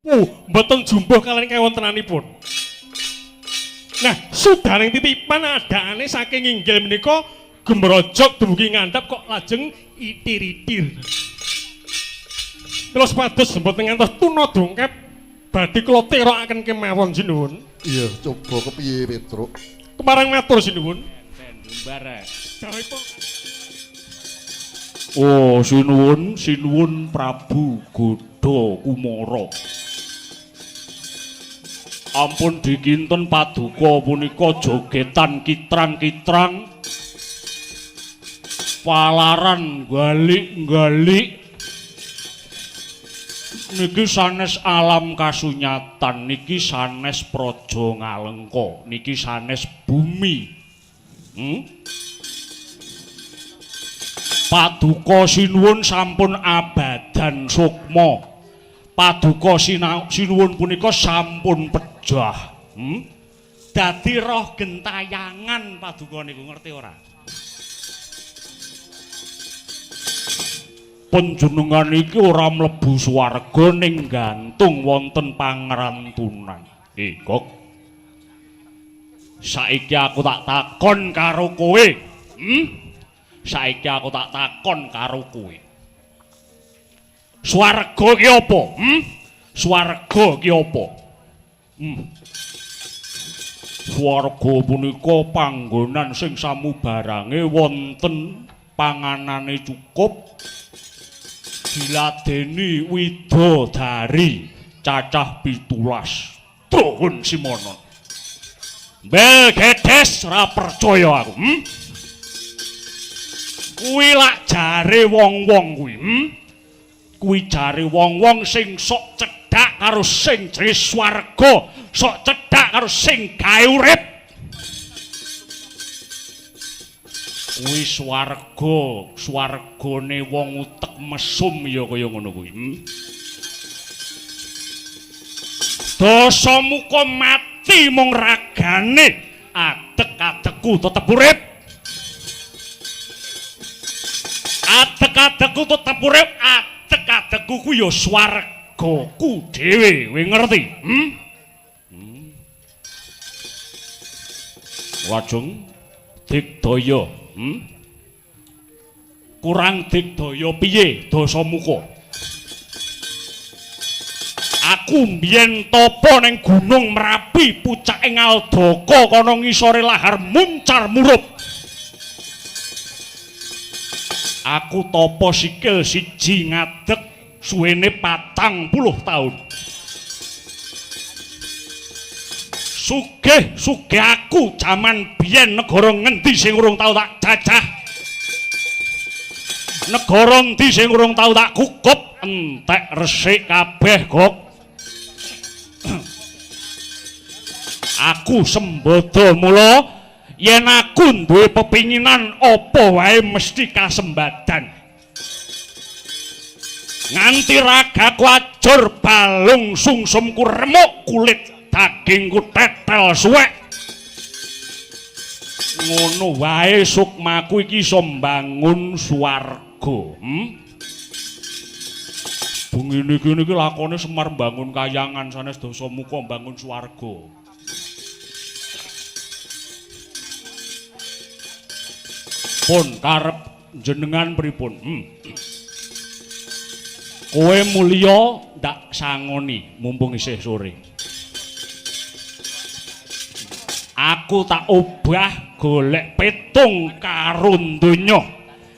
Mboten jumbuh kaliyan kawontenanipun. Nah, sudaning titipan adaane saking inggil menika gemrojok dumugi ngandhap kok lajeng itir-itir. Terus pados mboten ngantos tuna dongkep badhe kula terokaken kemawon sinuwun. Iya, coba kepiye Petruk? Kemarang matur sinuwun. Oh, sinuwun, sinuwun Prabu Gada Kumara. Ampun dikinten paduka punika jogetan kitrang-kitrang, palaran galik-galik. Niki sanes alam kasunyatan, niki sanes praja Ngalengka, niki sanes bumi. Paduka sinuwun sampun abadan sukma. Paduka sinuwun punika sampun pejah. Dadi roh gentayangan paduka niku, ngerti ora? Panjenengan iki ora mlebu swarga ning gantung wonten pangrantunan. Kok. Saiki aku tak takon karo kowe. Saiki aku tak takon karo kowe. Swarga ki apa? Swarga ki apa? Swarga punika panggonan sing samubarange wonten panganane cukup, diladeni widodari cacah 17. Tuhun simono. Bel gedes ora percaya aku. Kuwi lak jare wong-wong kuwi. Kuwi jare wong-wong sing sok cedhak karo sing jenenge swarga, sok cedhak karo sing gawe urip. Kuwi swarga, swargane wong utek mesum ya kaya ngono kuwi. Dasamuka mati mung ragane, adeg-adegku tetep urip. Adeg-adegku tetep urip, adeg-adegku kuwi ya swargaku dhewe, kowe ngerti? Lajeng digdaya, Kurang digdaya piye Dasamuka? Aku mbiyen tapa ning Gunung Merapi, pucake Ngaldaka kono ngisore lahar muncar murup. Aku tapa sikil siji ngadeg suwene 40 taun. Sugih-sugih aku jaman biyen negara ngendi sing urung tau tak jajah. Negara endi sing urung tau tak kukup, entek resik kabeh, Gok. Aku sembodo mula yen aku duwe pepinginan apa wae mesti kasembadan. Nganti ragaku ajur balung sungsumku remuk kulit dagingku tetel suwek. Ngono wae sukmaku iki iso mbangun swarga. Bengi niki niki lakone Semar mbangun kayangan sanes Dasamuka mbangun swarga. Pun karep jenengan pripun? Kowe mulya ndak sangoni mumpung isih sore. Aku tak obah golek petung karo donya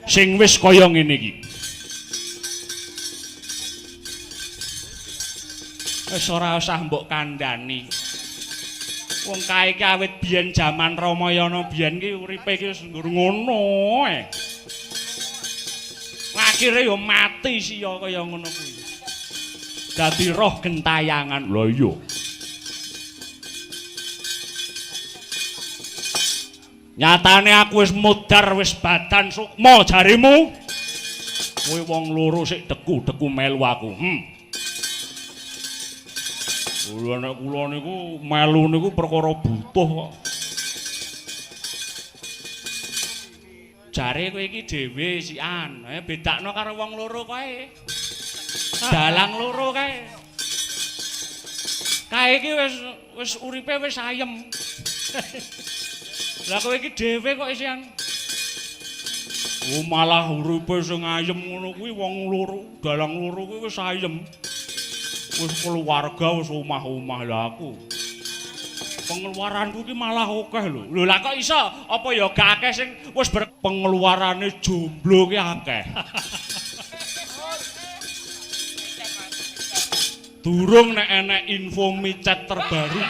sing wis kaya ngene iki. Wis ora usah mbok kandhani. Wong kae iki awit biyen jaman Ramayana biyen ki uripe iki wis ngono ae. Akhire ya mati siya kaya ngono kuwi. Dadi roh gentayangan. Lha iya. Nyatane aku wis mudhar wis badan sukma jarimu. Kowe wong loro sik deku-deku melu aku. Kula nek kula niku melu niku perkara butuh kok. Jare kowe iki dhewe sian, bedakno karo wong loro kae. Dalang loro kae. Kae iki wis wis uripe wis ayem. Lah kowe iki dhewe kok isian. Oh malah uripe sing ayem ngono kuwi wong loro, dalang loro kuwi wis ayem. Wis keluarga, wis omah-omah lah aku. Pengeluaranku ki malah akeh lho. Lho lah kok iso? Apa ya gak akeh sing wis pengeluarane jomblo ki akeh. Durung nek enek info micet terbaru.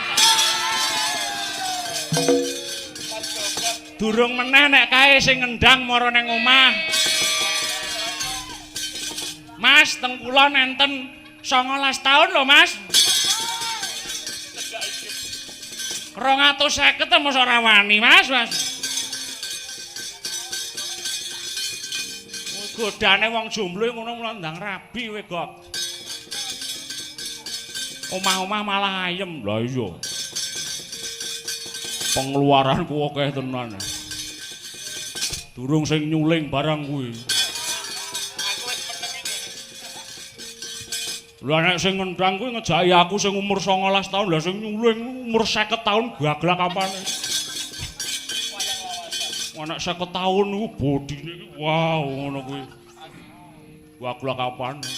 Durung meneh nek kae sing ngendang mara ning omah. Mas, teng kula nenten 19 tahun lho, Mas. 250 mosok ora wani, Mas, Mas. Godane wong jomblo ngono mulo ndang rabi kowe, Gok. Omah-omah malah ayem. Lah iya. Pengeluaranku akeh tenan. Durung sing nyuling barang kuwi. Lah nek sing ngendang kuwi ngejaki aku sing umur 19 tahun, lah sing nyuling umur 50 tahun gaglak apane. Nek 50 tahun niku bodine iki wow ngono kuwi. Gaglak apane.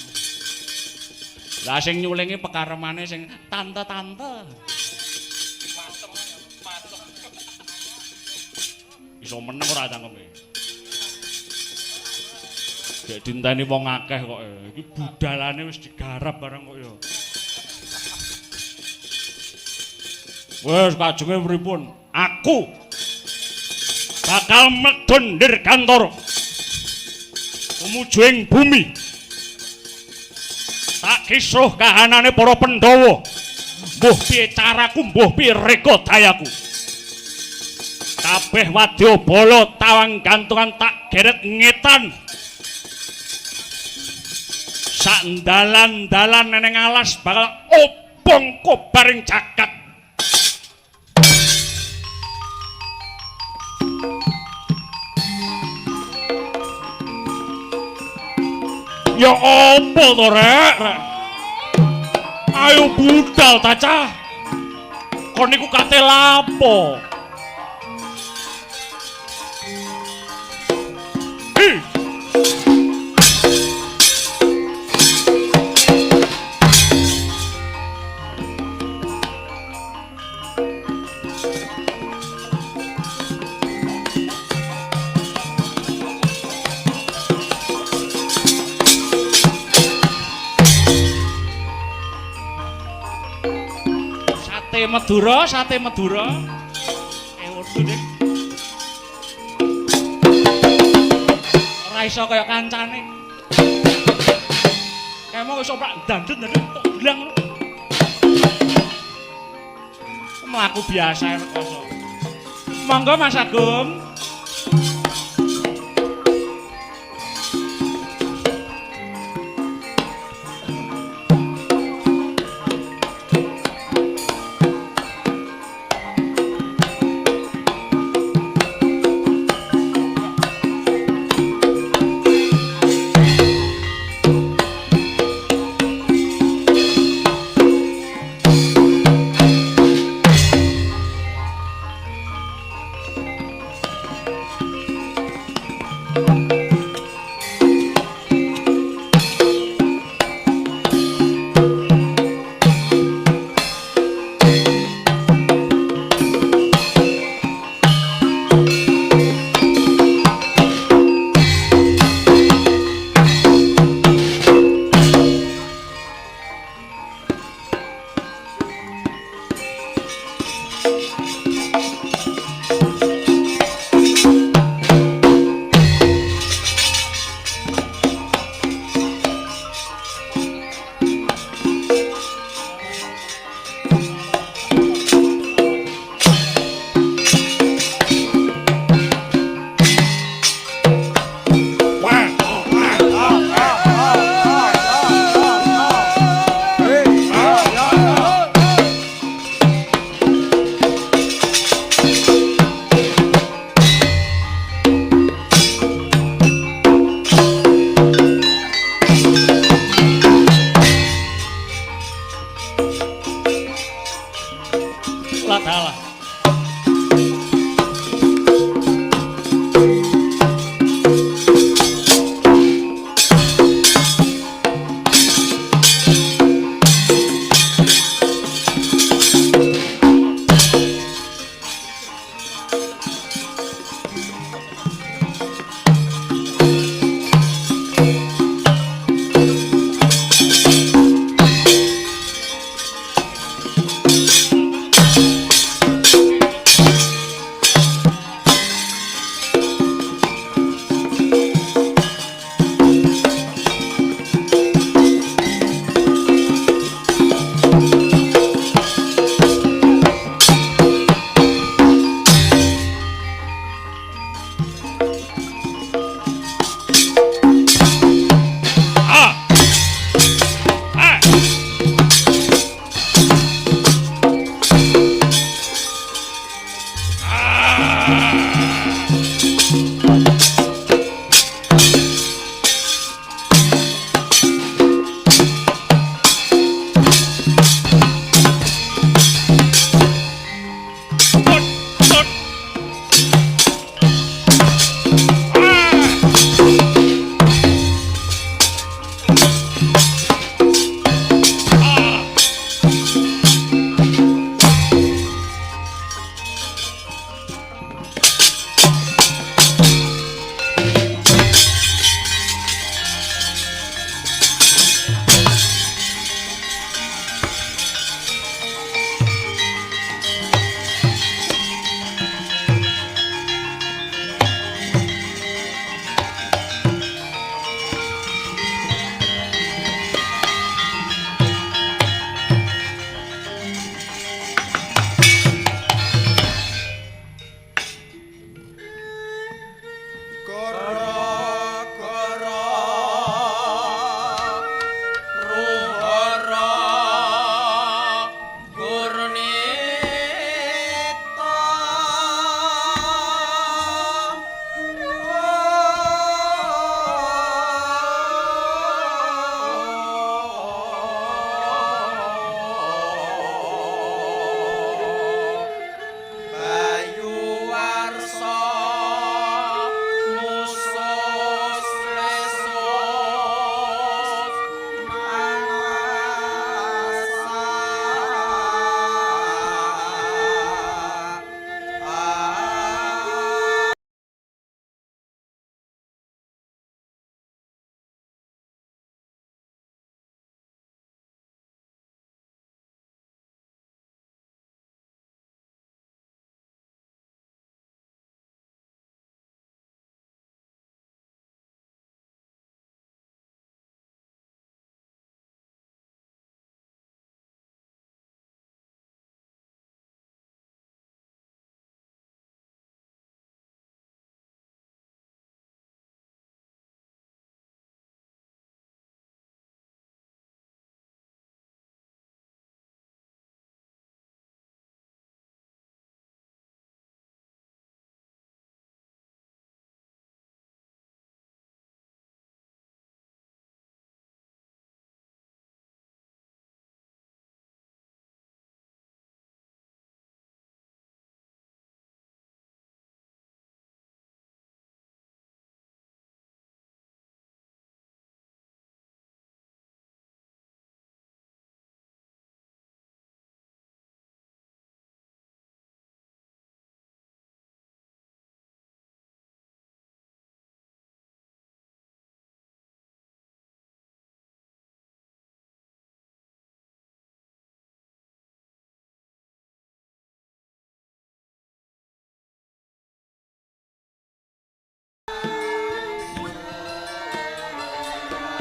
Lah sing nyulingi pekaremane sing tante-tante. Iso meneng ora cangkeme. Gek dinteni wong akeh kok. Iki budalane wis digarap barang kok ya. Wis kajenge pripun? Aku bakal medhun Dirgantara tumuju ing bumi. Tak kisruh kahanane para Pandhawa. Mbuh piye caraku, mbuh piye reka dayaku. Kabeh wadyabala tawang gantungan tak geret ngetan. Sak dalan-dalan neneng alas bakal obong kobaring jagat. Ya apa to, Rek? Ayo budal ta, Cah. Kon niku kate lapo? Hi. Sate Madura, sate Madura. Urdu dik. Ora iso kaya kancane. Kemo iso prak dandut-dandut tok bilang ngono. Mlaku biasa rekoso. Monggo Mas Agung. Ladalah. Ah. Ah. Tot, tot. Ah. Ah. Gara-gara ruhara gurnita Bayu warsa musus lesus manasa.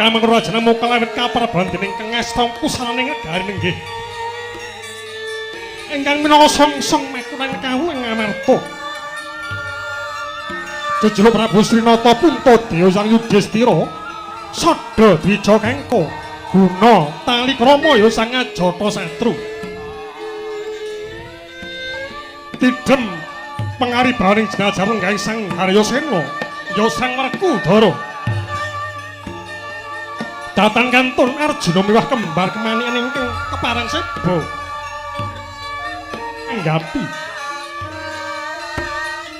Kamangka rajana muka lawet kapraban dening kengesta pusananing negari nenggih. Ingkang minangka songsong mekunan kawula ing Amarta. Jejuluk Prabu Srinata Puntadewa Sang Yudhistira sada dwija kangka guna tali krama ya Sang Ajatasatru. Tidhem pangaribawaning jinajar lenggaing Sang Haryasena ya Sang Werkudara. Datang kantun Arjuna miwah kembar kemanikan ingkang kepareng seba. Anggapi.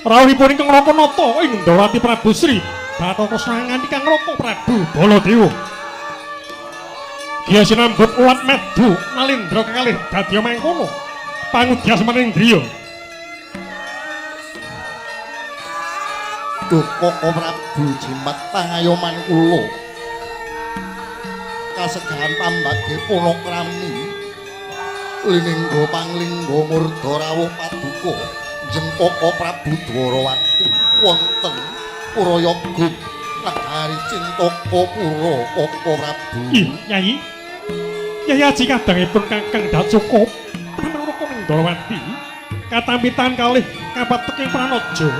Rawuhipun ingkang Raka Nata ing Ndawati Prabu Sri Bathara Kresna ngandika Raka Prabu Baladewa. Giya sinambut ulat madu nalindra kekalih dadya mangkono pangudya semaning griya. Duh Koko Prabu jimat pangayoman kula. Kasegahan pambage panakrami liningga panglingga murda rawuh paduka jeng Koko Prabu Dwarawati wonten Purayaga nagari Cintaka Pura Koko Prabu. Ih, Nyai. Nyai aji kadangipun Kakang Dacukup pranaraka ning Dwarawati katampitan kalih kapateking pranaja.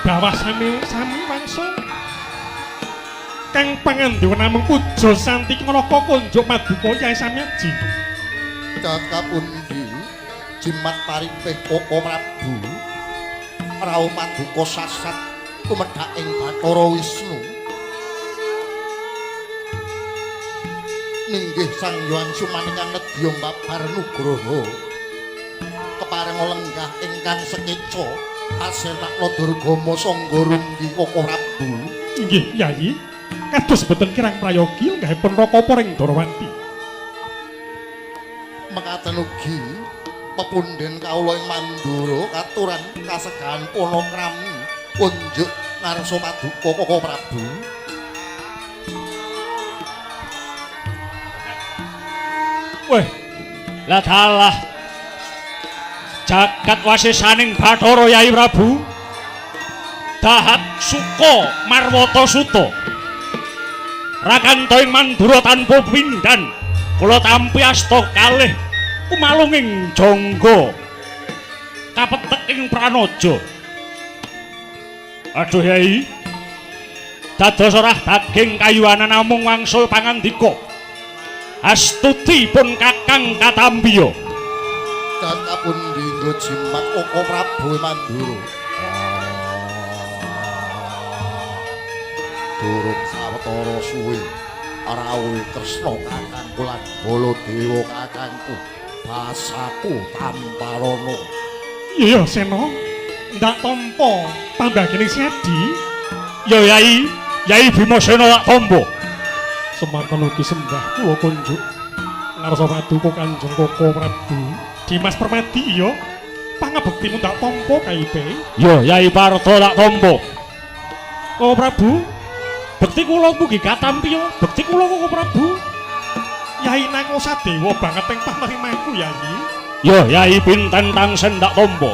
Dawah sami sami wangsul kang pangandiwa namung puja santi ngraka kunjuk paduka Yai Samyaji. Cat kapundi jimat paripih Koko Prabu rawuh paduka sasat tumedhak ing Bathara Wisnu. Ninggih Sang Hyang Sumaningkang nedya mbabar nugraha keparenga lenggah ingkang sekeca kasenakna Durgama sangga runggi Koko Prabu. Inggih Yai, kados boten kirang prayogi lenggahipun Raka ing Dwarawati. Mekaten ugi pepundhen kawula ing Mandura katuran kasegahan panakrami kunjuk ngarsa paduka Koko Prabu. Weh, lah dalah jagat wasisaning Bathara Yai Prabu dahat suka marwata suta rakanta ing Mandura tanpa pindhan kula tampi asta kalih kumalunging jangga kapetek ing pranaja. Aduh Yai, dados orah daging kayuwanan namung wangsul pangandika astuti pun Kakang katampiya. Cat kapundi nggo jimat Koko Prabu Mandura. Durung sawetara suwe rawuh Kresna kakangku lan Baladewa kakangku basaku tamparana. Iya Sena, ndak tampa pambagene Sedi. Ya Yai, Yai Bimasena tak tampa. Semanten ugi sembah kula kunjuk ngarsa paduka Kanjeng Koko Prabu Dimas Permadi. Iya, pangabektimu ndak tampa kaipe. Ya Yai Parta tak tampa. Koko Prabu, bekti kula mugi katampiya. Bekti kula Koko Prabu. Yai Nakula Sadewa banget ing panerimaku Yai. Ya Yai pinten tangsen tak tampa.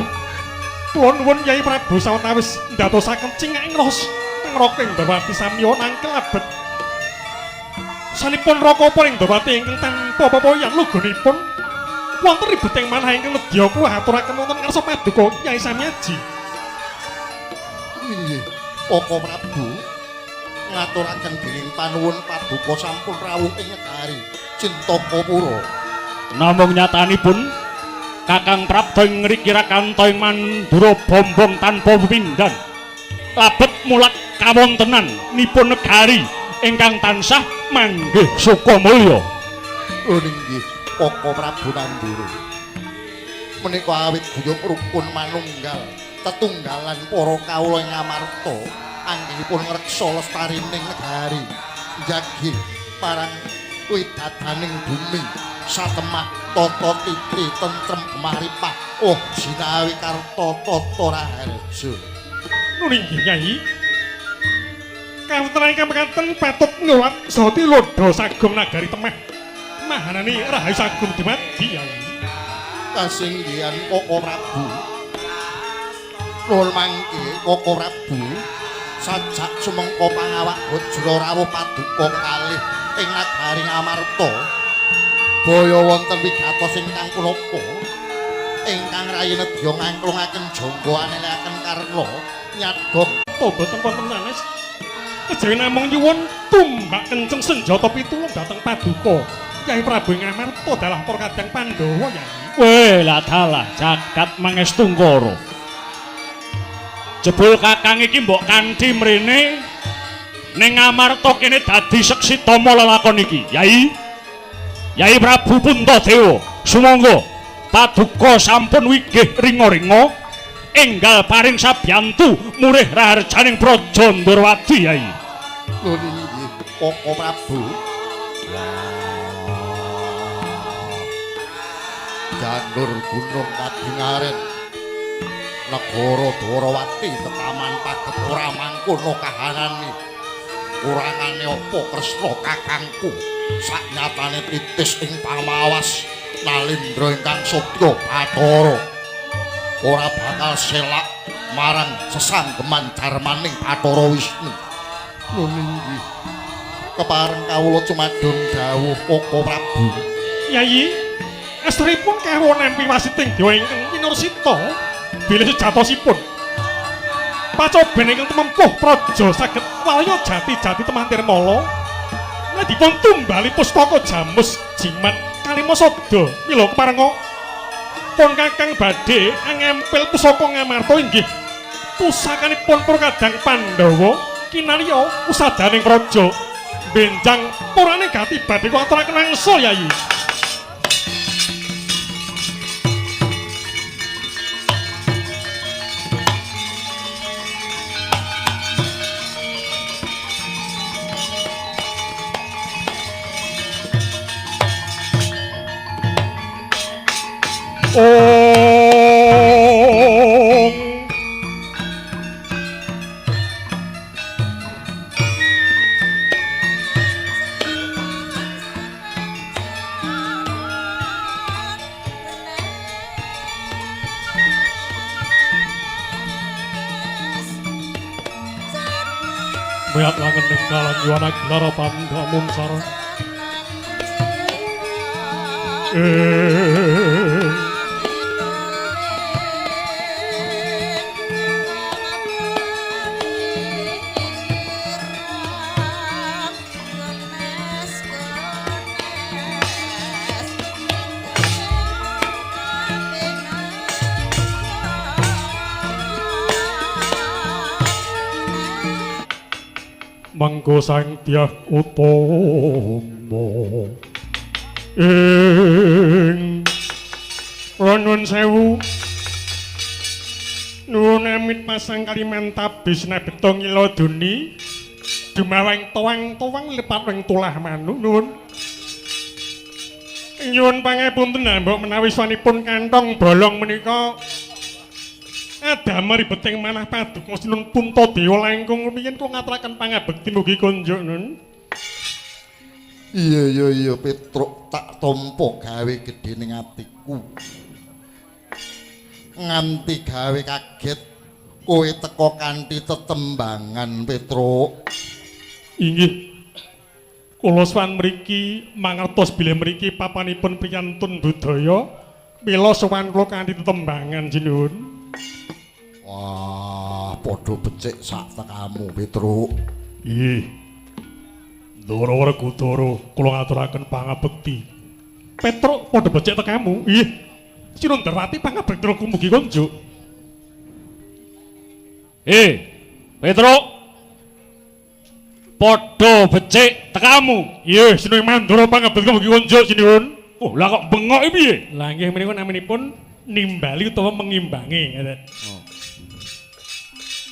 Kula nuwun Yai Prabu sawetawis ndadosaken cingak ing ros ing raka ing Dwarawati samya nangkel abet. Sanipun raka ing Dwarawati ingkang tanpa pepoyan lugonipun wonten ribeting manah ingkang nedya kula aturaken wonten ngarsa paduka Yai Samyaji. Inggih Koko Prabu ngaturaken dening panuwun paduka sampun rawuh ing negari Cintaka Pura. Namung nyatanipun Kakang Prapta ing ngriki rakanta ing Mandura bombong tanpa pepindhan labet mulat kawontenan nipun negari ingkang tansah manggih sukamulya. Oh inggih Koko Prabu Mandura. Menika awit guyub rukun manunggal tetunggalan para kawula ing Amarta anggenipun ngreksa lestarining negari njagi parang widadaning bumi satemah tata titi tentrem gemah ripah oh jinawi karta tata raharja. Nun inggih Yai. Kawontenan ingkang mekaten patut ngluwat saha tilodha sagung nagari Temah. Mahanani rahayu sagung dumadi Yai. Kasinggihan Koko Prabu. Nuwun mangke Koko Prabu sajak sumengko pangawak bajra rawuh paduka kalih ing nagari Amarta. Baya wonten wigatos ingkang punapa ingkang rayi nedya ngangklungaken jangga aneleaken karna nyadhong boten wonten sanes. Kejawi namung nyuwun tumbak kenceng senjata pitulung dhateng paduka Kyai Prabu ing Amarta dalah para kadang Pandhawa Yai. Weh lah dalah jagat mangestungkara. Jebul Kakang iki mbok kanthi mrene ning Amarta kene dadi seksi tama lelakon iki. Yai. Yai Prabu Puntadewa, sumangga. Paduka sampun wigih ringa-ringa enggal paring sabiyantu murih raharjaning Praja Ndorowati Yai. Lho inggih Koko Prabu. Janur gunung kadingaren negara Dwarawati tetaman paget ora mangkono kahanane. Kurangane apa Kresna kakangku saknyatane titis ing pamawas Nalindra ingkang satya Bathara ora bakal selak marang sesanggeman jarmaning Bathara Wisnu. Lho inggih kepareng kawula cumadung dawuh Koko Prabu. Yayi, estripun kawula nampi wasiting dewa ingkang pinursita bilih sejatosipun pacoben ingkang tumempuh praja saged walya jati-jati temantirmala menawi dipun tumbali pustaka jamus jimat kalimasada mila keparenga pun kakang badhe angempil pusaka Ngamarta inggih pusakanipun para kadang Pandhawa kinarya usadaning praja benjang purane gati badhe kula aturaken wangsul Yayi. Ong Mayat langen ing kalan yuwana gelar pandha mungsara. Mangko sang Dyah Utama ing nuwun sewu nuwun amit pasang Kalimantabis nabeta ngila duni dumawang towang-towang lepat wing tulah manuk nuwun nyuwun pangapunten mbok menawi swanipun kantong bolong menika adamar ribeting manah paduka Sinun Puntadewa langkung rumiyin kula ngaturaken pangabekti mugi kunjuk nun. Iya iya iya Petruk tak tampa gawe gedhe ning atiku. Nganti gawe kaget kowe teka kanthi tetembangan Petruk. Inggih. Kula sowan mriki mangertos bilih mriki papanipun priyantun budaya mila sowan kula kanthi tetembangan sinuwun. Wah, padha becik sak tekamu Petruk. Nggih. Ndara Werkudara kula ngaturaken pangabekti. Petruk padha becik tekamu. Nggih. Sinun Darwati pangabekti kula mugi kunjuk. Petruk. Padha becik tekamu. Nggih, Sinun Mandura pangabekti kula mugi kunjuk sinuwun. Oh, lah kok bengok iki piye? Lah nggih menika naminipun nimbali utawa mengimbangi ngoten. Oh.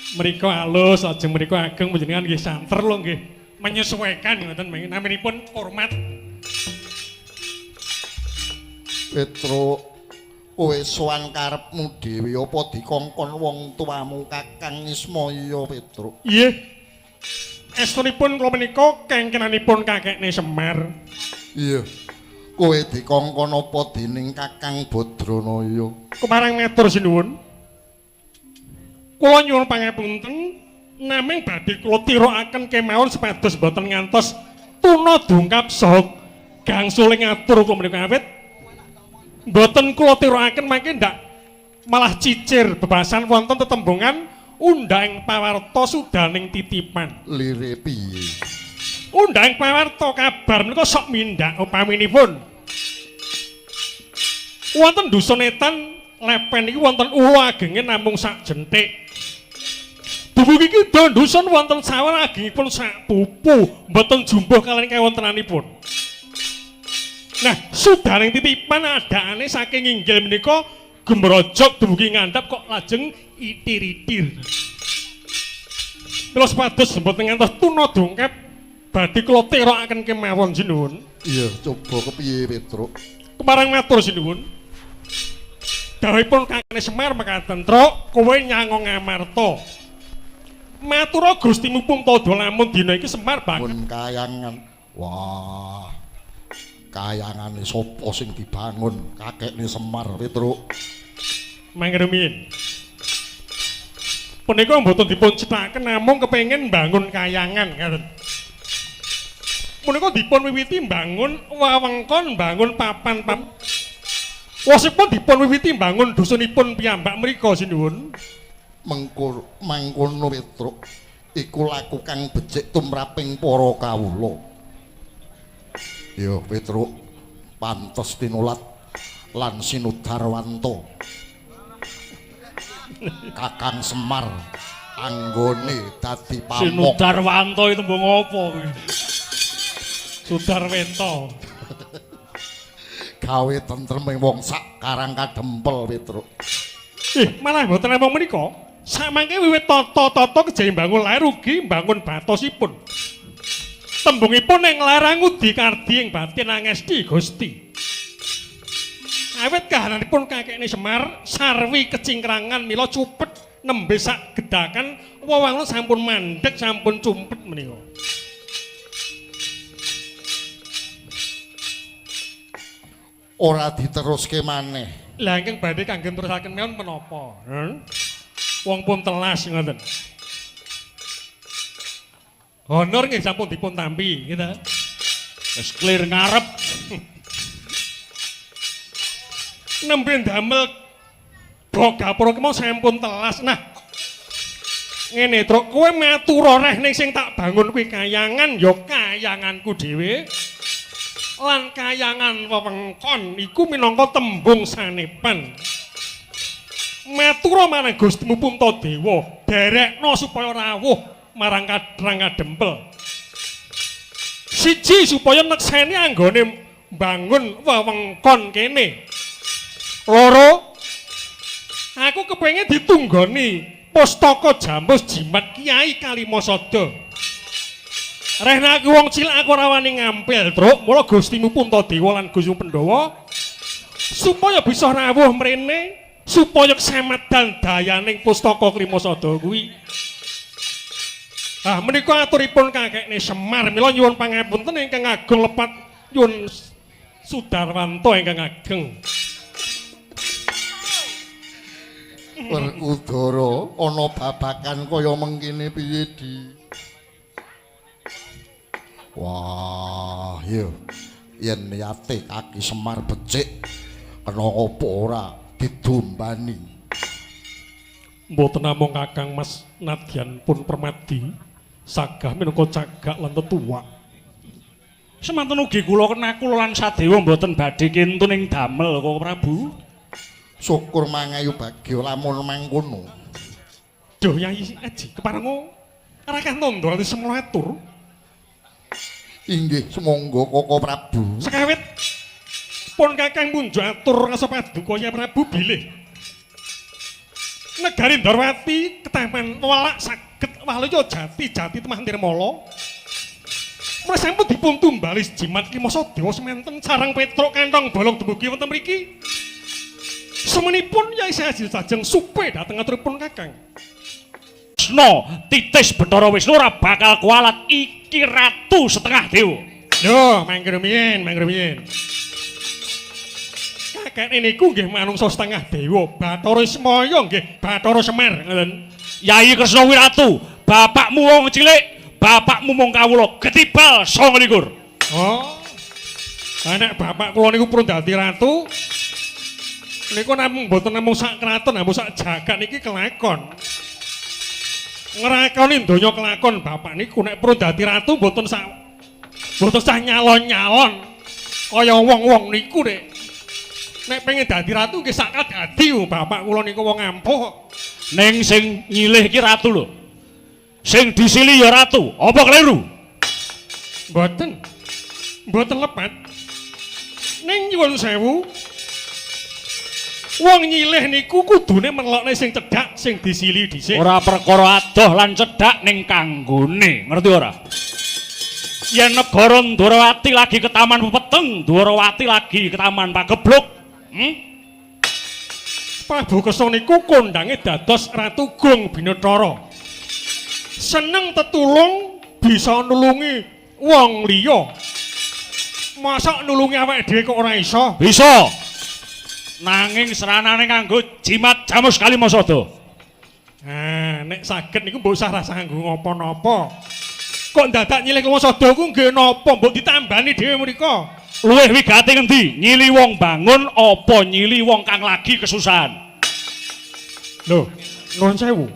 Mriko alus ajeng mriko ageng panjenengan nggih santer lho nggih menyesuaikan ngoten naminipun hormat. Petruk kowe sowan karepmu dhewe apa dikongkon wong tuamu Kakang Ismaya Petruk? Nggih. Estunipun kula menika kengkenanipun kakekne Semar. Iya. Kowe dikongkon apa dening Kakang Badranaya? Kepareng matur sinuwun. Kula nyuwun pangapunten naming badhe kula tirokaken kemawon supados boten ngantos tuna dungkap saha gangsuling atur kula menika awit boten kula tirokaken mangke ndak malah cicir bebasan wonten tetembungan undhang pawarta sudaning titipan. Lire piye? Undhang pawarta kabar menika sok mindhak upaminipun wonten dusun etan lepen iki wonten ula agenge namung sak jentik. Dumugi kidul dusun wonten sawah agengipun sak pupu, mboten jumbuh kaliyan kawontenanipun. Nah, sudaning titipan adaane saking inggil menika gemrojok dumugi ngandhap kok lajeng itir-itir. Mila supados mboten ngantos tuna dongkep badhe kula terokaken kemawon sinuwun. Iya, coba kepiye Petruk? Kepareng matur sinuwun. Dawuhipun Kakang Semar mekaten, "Truk, kowe nyang Ngamarta." Matura Gustimu Puntada lamun dina iki Semar bakal Mun kayangan. Wah. Kayangane sapa sing dibangun kakekne Semar Petruk? Mangrumiyin. Punika mboten dipun cethakaken namung kepengin mbangun kayangan ngaten. Punika dipun wiwiti mbangun wewengkon, mbangun papan pam. Wosipun dipun wiwiti mbangun dusunipun piyambak mriku sinuwun. Mengkur mangkono Petruk. Iku laku kang becik tumraping para kawula. Ya Petruk, pantes tinulat lan sinudarwanta. Kakang Semar anggone dadi pamong. Sinudarwanta itu tembung apa kuwi? Sudarwenta. Gawe tentreming wong sak Karang Kadempel Petruk. Ih, malah mboten namung menika. Samangke wiwit tata-tata kejawi mbangun lair ugi mbangun batosipun. Tembungipun ing larang ngudi kardi ing batin angesti Gusti. Awit kahananipun kakekne Semar sarwi kecingkrangan mila cupet nembe sak gedakan wewangun sampun mandheg sampun cumpet menika. Ora diteruske maneh. Lah ingkang badhe kangge terusaken mawon menapa? Wong pun telas ngoten. Honor nggih sampun dipun tampi, gitu. Wis clear ngarep. Nembe ndamel bok gapura ki mau sampun telas. Nah, ngene Truk, kowe matur reh ning sing tak bangun kuwi kayangan ya kayanganku dhewe. Lan kayangan wewengkon iku minangka tembung sanepan. Matura marang Gustimu Puntadewa, derekno supaya rawuh marang Karang Kadempel. Siji supaya nekseni anggone mbangun wewengkon kene. Loro, aku kepengin ditunggoni pustaka Jamus Jimat Kiai Kalimasada. Rehna aku wong cilik aku ora wani ngampil, Truk. Mula Gustimu Puntadewa lan Gustimu Pandhawa supaya bisa rawuh mrene, supaya kesamadan dayaning pustaka Klimasada kuwi. Ah, menika aturipun kakekne Semar, mila nyuwun pangapunten ingkang agung lepat nyuwun Sudarwanto ingkang ageng. Werkudara ana babakan kaya mengkene piye Di? Wah, iya. Yen niate kaki Semar becik kena apa ora didumbani. Mboten namung Kakang Mas nadyan pun permadi sagah minangka cagak lan tetuwak. Semanten ugi kula kenakul lan Sadewa mboten badhe kintun ing damel Koko Prabu. Syukur mangayu bagya lamun mangkono. Duh Yai Aji keparenga rakah tandha lan semua atur. Inggih sumangga Koko Prabu. Sekawit pun Kakang munjuk atur rasa paduka Yai Prabu bilih negari Ndorowati ketaman welak saged waluya jati-jati temah nirmala. Mula sampun dipun tumbali jimat Klimasada semanten sareng Petruk kantong bolong dumugi wonten mriki. Semenipun Yai Haji sajeng supe dhateng aturipun Kakang. Kresna titis Bathara Wisnu ora bakal kualat iki ratu setengah dewa. Lho, mangke rumiyin, mangke rumiyin. Kakek niku nggih manungsa setengah dewa, Bathara Ismaya nggih Bathara Semar ngoten. Yayi Kresna Wiratu, bapakmu wong cilik, bapakmu mung kawula getibal 29. Oh. Lah nek bapak kula niku purun dadi ratu, niku namung mboten namung sak kraton, namung sak jagat niki kelakon. Ngrakoni donya kelakon bapak niku nek purun dadi ratu mboten sak mboten sah nyalon-nyalon kaya wong-wong niku nek. Nek pengen dadi ratu nggih sak dadi bapak kula niku wong ampuh. Ning sing nyilih iki ratu lho. Sing disili ya ratu, apa keliru? Mboten. Mboten lepat. Ning nyuwun sewu. Wong nyilih niku kudune merlokne sing cedhak sing disili dhisik. Ora perkara adoh lan cedhak ning kanggone, ngerti ora? Yen negara Ndwarawati lagi ketaman pepeteng, Ndwarawati lagi ketaman pagebluk. Prabu Kresna niku kondange dados Ratu Gong Binethara. Seneng tetulung bisa nulungi wong liya. Masa nulungi awake dhewe kok ora iso? Bisa. Nanging seranane nganggo jimat Jamus Kalimasada. Nah, nek saged niku mbok usah rasa nganggo napa-napa. Kok dadak nyilih Kalimasada ku nggih napa mbok ditambani dhewe mriku? Luwih wigati ngendi? Nyili wong bangun apa nyili wong kang lagi kesusahan? Lho, nuwun sewu.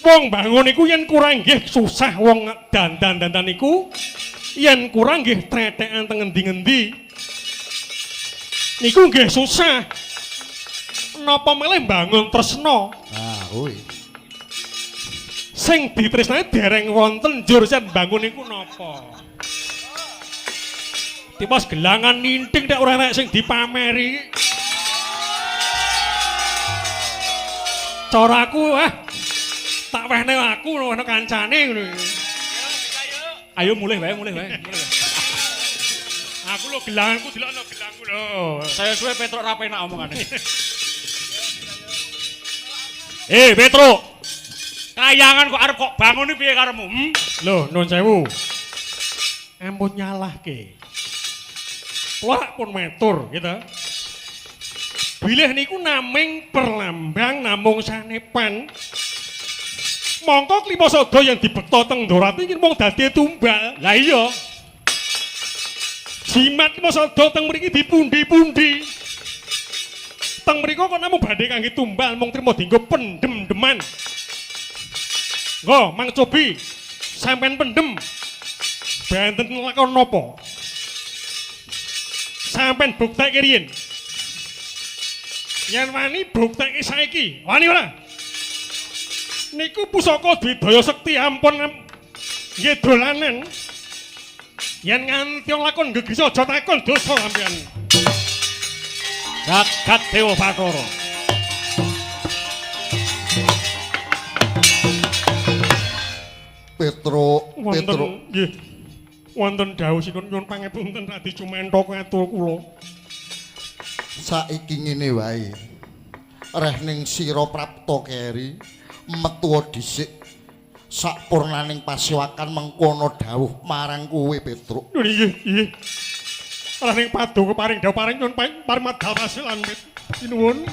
Wong bangun niku yen kurang nggih susah, wong dandan-dandan niku yen kurang nggih tretekan teng ngendi-ngendi. Niku nggih susah. Napa melih bangun tresna? Ah, kuwi. Sing ditresnani dereng wonten njur sing bangun niku napa? Tiwas gelangan ninting nek ora enek sing dipameri. Cara aku tak wehne aku wehne kancane ngono. Ayo mulih wae, mulih wae, mulih wae. Aku lho gelanganku delokno gelangku lho. Saya suwe Petruk ra penak omongane. Petruk. Kayangan kok arep kok bangun iki piye karepmu? Lho, nuwun sewu. Ampun nyalahke. Kula pun matur gitu. Bilih niku naming perlambang namung sanepan. Mongko Klimasada yang dibekta teng Ndorati iki mung dadi tumbal. Lah iya. Jimat Klimasada teng mriki dipundi-pundi. Teng mriku kok namung badhe kangge tumbal mung trimo dienggo pendem-deman. Nggo, Mang Cobi, sampean pendem. Benten lakon napa? Sampean buktekke riyin. Yen wani buktekke saiki, wani ora? Niku pusaka Dwidaya Sekti ampun nggih dolanan. Yen nganti lakon gegis aja takon dosa sampean. Jagat Dewa Bathara. Petruk, Petruk. Nggih. Wonten dawuh sinun nyuwun pangapunten radi cumento katur kula. Saiki ngene wae. Reh ning sira prapta keri metu dhisik sakpurnaning pasewakan mengkono dawuh marang kowe Petruk. Nggih, nggih. Reh ning paduka paring dawuh paring nyuwun paring madal pasilan sinuwun.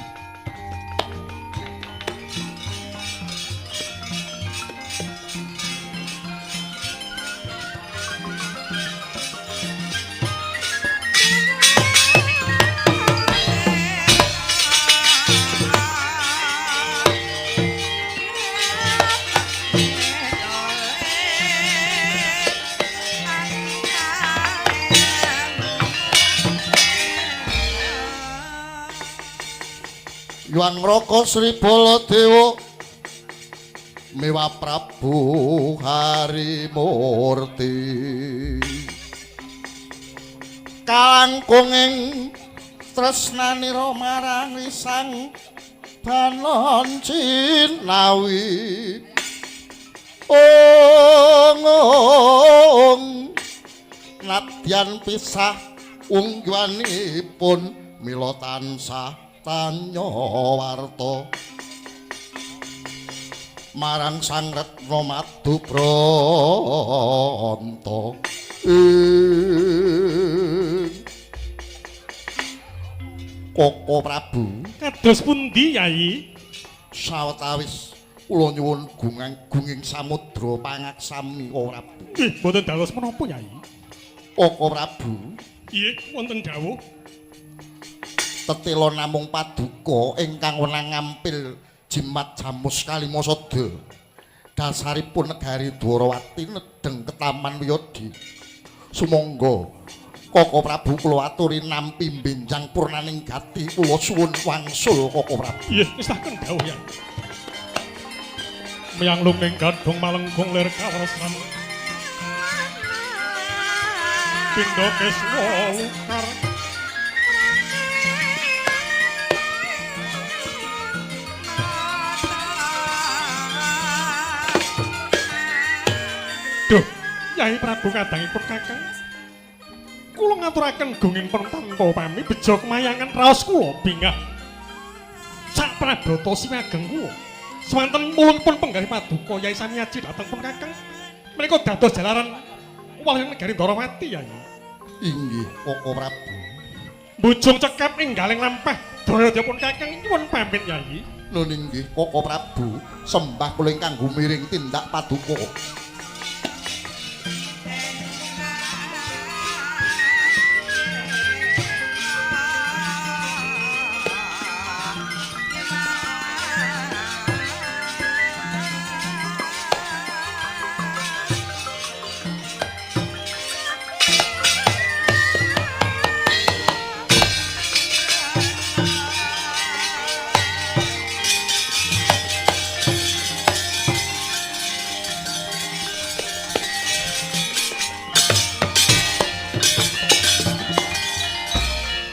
Yuang Raka Sri Baladewa Mewa Prabu Harimurti kalangkunging tresnanira marang Sang Banon Cinawi ong nadyan pisah ungguanipun mila tansah tanya warta marang Sang Retna Madubranta. Koko Prabu kados pundi Yai? Sawetawis kula nyuwun gungang-gunging samudra pangaksami Koko Prabu. Nggih, mboten dados menapa Yai? Koko Prabu. Nggih, wonten dawuh. Tetela namung paduka ingkang wenang ngampil jimat Jamus Kalimasada. Dasaripun negari Dwarawati nedheng ketaman Wiyadi. Sumangga Koko Prabu kula aturi nampi benjang purnaning gati kula suwun wangsul Koko Prabu. Nggih, ngestaken dawuh ya. Miyang lunging gadhong malengkung lir kawresnan. pindha keswa wukar. Duh, Yai Prabu kadangipun Kakang. Kula ngaturaken gunging pun tanpa pami bejo kemayangan raos kula bingah. Sak prabrata siwageng kula. Swanten mulungipun penggalih paduka Yai Samiaji dhateng pun Kakang. Menika dados jalaran wali negari Ndorowati Yai. Inggih Koko Prabu. Bujung cekap ninggaling lampah daya pun Kakang nyuwun pamit Yai. Nun inggih Koko Prabu, sembah kula ingkang gumiring tindak paduka.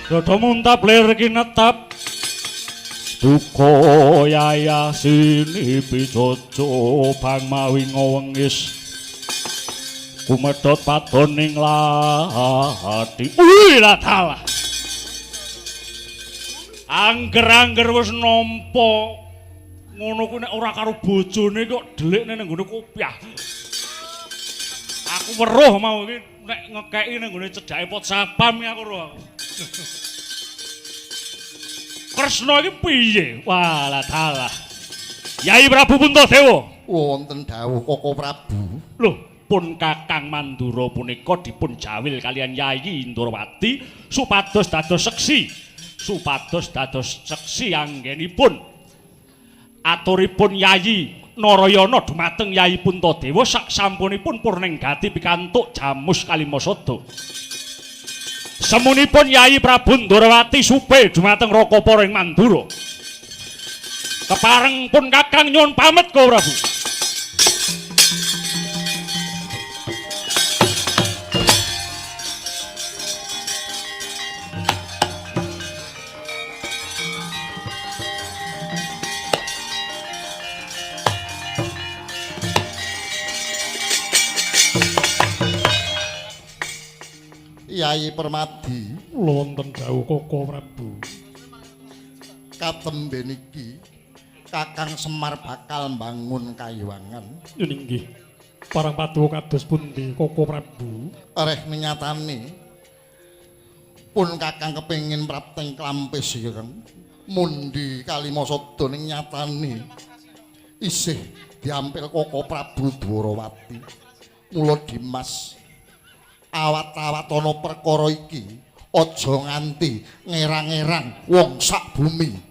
Dada muntap lir kinetap duka yayah sini pijojo bang mawi ngowengis kumedhot padon ning lathi. Wih la dalah. Angger-angger wis nampa ngono kuwi nek ora karo bojone kok delikne ning nggone kopiah. Aku weruh mau iki nek ngekeki ning nggone cedhake pot sapam iki aku weruh. Kresna iki piye? Walah dalah. Yai Prabu Puntadewa. Wonten dawuh Koko Prabu. Loh, pun Kakang Mandura punika dipun jawil kalian Yayi Ndorowati supados dados seksi. Supados dados seksi anggenipun aturipun Yayi Narayana dumateng Yayi Puntadewa sak sampunipun purning gati pikantuk jamus Kalimasada. Semunipun Yayi Prabu Ndorowati supe dumateng Rakapara ing Mandura. Kepareng pun Kakang nyuwun pamit Koko Prabu. Yai Permadi. Wonten dawuh Koko Prabu. Katemben iki Kakang Semar bakal mbangun kayiwangan. Yen inggih. Parang paduka kados pundi Koko Prabu? Reh nyatane pun Kakang kepengin prapteng klampis ireng mundi Kalimasada ning nyatane isih diampil Koko Prabu Dwarawati. Mula Dimas awat-awat ana perkara iki aja nganti ngerang-erang wong sak bumi.